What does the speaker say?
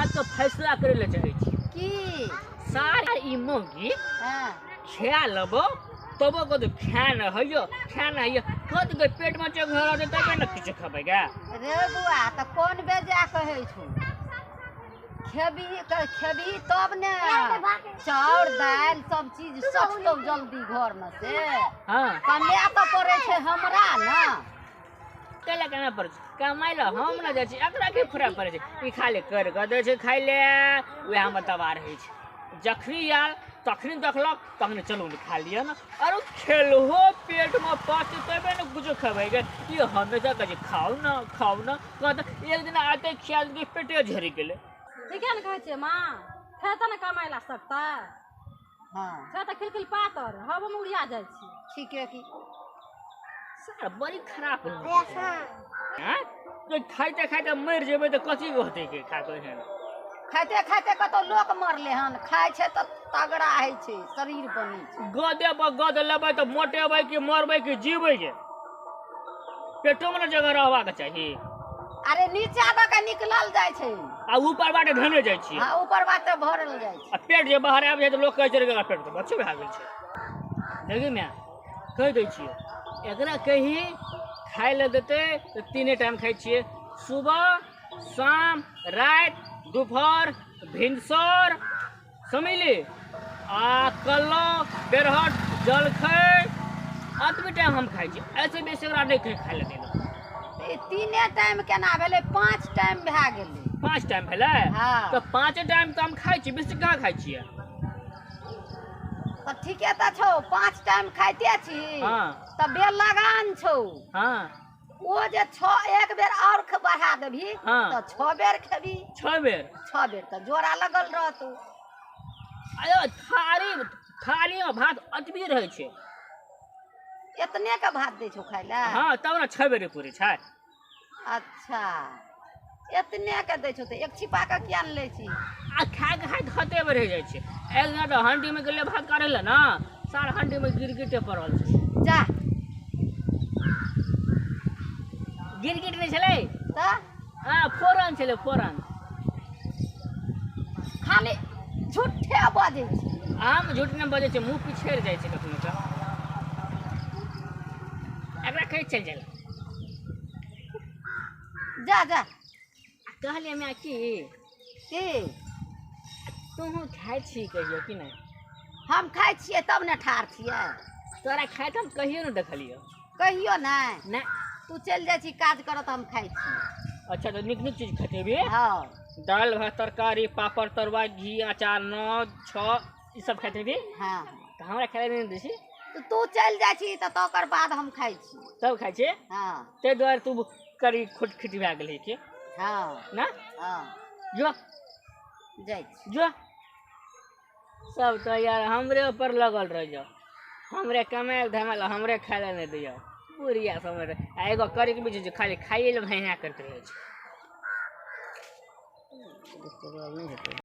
बात के फैसला करे ले चाहे छी। की? सारा ई मौगी हाँ। खा लेबो तबो कद खा न होइयो, खा न होइयो, कद के पेट में जगह रहतै तबे न किछु खेबै गे। रे बुआ, तऽ कोन बेजा कहै छौ? खेबही खेबही तब ने चाउर दालि सब चीज सठतौ जल्दी घरमे से। हाँ। कमाए तऽ पड़ै छै हमरा ने। कैला केना पड़ै छै? कमाइ लए हम ने जाइ छी, एकरा की फुरा पड़ै छै? ई खाली करि कऽ दै छै खाइ लए, उएहमे तबाह रहै छै। जखनी आयल तखनी देखलक, तखनी चलू ने खा लिअ ने। आरो खेलहो पेटमे पचतै तबे ने किछो खेबै गे। ई हमेशा कहै छै खाउ ने, खाउ ने, कहत एक दिन आते खिया देलकै पेटे झड़ि गेलै। ठीके ने कहै छियै माँ, खेतै ने कमाइ लए सकतै। हाँ। छै तऽ खिलखिल पातर, हवोमे उड़िया जाइ छै। ठीके की। सर बड़ी खराब हैं? तो खाइते खाइते मरि जेबै तऽ कथी होतै के खा कऽ एहन? खाइते खाइते कतौ लोक मरलै हन। खाइ छै तऽ तगड़ा होइ छै, शरीर बनै छै। गदे पर गद लेबै तऽ मोटेबै कि मरबै कि जीबै के? पेटोमे ने जगह रहबाक चाही। अरे नीचा दऽ के निकलल जाइ छै। आ ऊपर बाटे धेने जाइ छियै। हाँ, ऊपर बाटे भरल जाइ छै। आ पेट जे बाहर आबि जाइ तऽ लोक कहै छै रे पेट तऽ बच्चे भए गेल छै। देखी माय, कहि दै छियै एकरा कही खाइ लए देतै तऽ तीने टाइम खाइ छियै, सुबह शाम राति दुपहर भिनसर, समझली? आ कल्लो बेरहट जलखै अतबे टाइम हम खाइ छियै, एहिसँ बेसी एकरा नहि कहीं खाइ लए देलहुँ। ई तीने टाइम केना भेलै? 5 टाइम भए गेलै। 5 टाइम भेलै? हाँ। तऽ 5 टाइम तऽ हम खाइ छी, बेसी कहाँ खाइ छियै? तऽ ठीके तऽ छौ, 5 टाइम खाइते छी। हाँ। तऽ बेलगान छौ। हाँ। ओ जे 6 एक बेर और बढ़ा देबही, हाँ। तऽ 6 बेर खेबही। 6 बेर? 6 बेर तऽ जोड़ा लगल रहतौ। अरे थारी में भात अतबी रहै छै। एतने के भात दै छौ खाइ लए? हाँ, तब ने 6 बेर पूरे छै। अच्छा, एतने के दै छौ तऽ एक छिपा के किया ने लै छी? आ खाय के खाय खते बेर रहि जाइ छै। एक दिना तऽ हंडी में गेलै भात काटै लए ने, सार हंडी में गिरगिटे पड़ल छै। जा। गिरगिट नहि छलै? तऽ? हाँ, फोरन छलै, फोरन। खाली झूठे बजै छै। हम झूठ नहि बजै छै, मुँह पिछड़ि जाइ छै कखनो कऽ। एकरा कहै चलि जाइ। जा जा। कहलियै माय की? की? तोहूँ खाइ छी कहियो कि नहि? हम खाइ छियै तब ने ठाढ़ छियै। तोरा खाइत हम कहियो नहि देखलियौ। कहियो नहि? नहि। तू चलि जाइ छी काज करऽ तऽ हम खाइ छियै। अच्छा, तऽ नीक नीक चीज खेतेबी? हाँ। दालि भात तरकारी पापड़ तरुआ घी अचार 9 6 ई सब खेतेबी? हाँ। तऽ हमरा खाइ लए नहि दै छी? तऽ तू चलि जाइ छी तऽ तकर बाद हम खाइ छी। तब खाइ छी? हाँ। ताहि दुआरे तू करी खुटखुटी भए गेलही की? हाँ। ना? हाँ। जो। जाइ छी। जो। सब तऽ यार हमरे ऊपर लगल रह जाओ, हमरे कमायल धमायल हमरे खाय लए नहि दैया बुढ़िया सब रहे। आ एगो करीके बीच जे खाली खाइए लए भैया करैत रहै छै।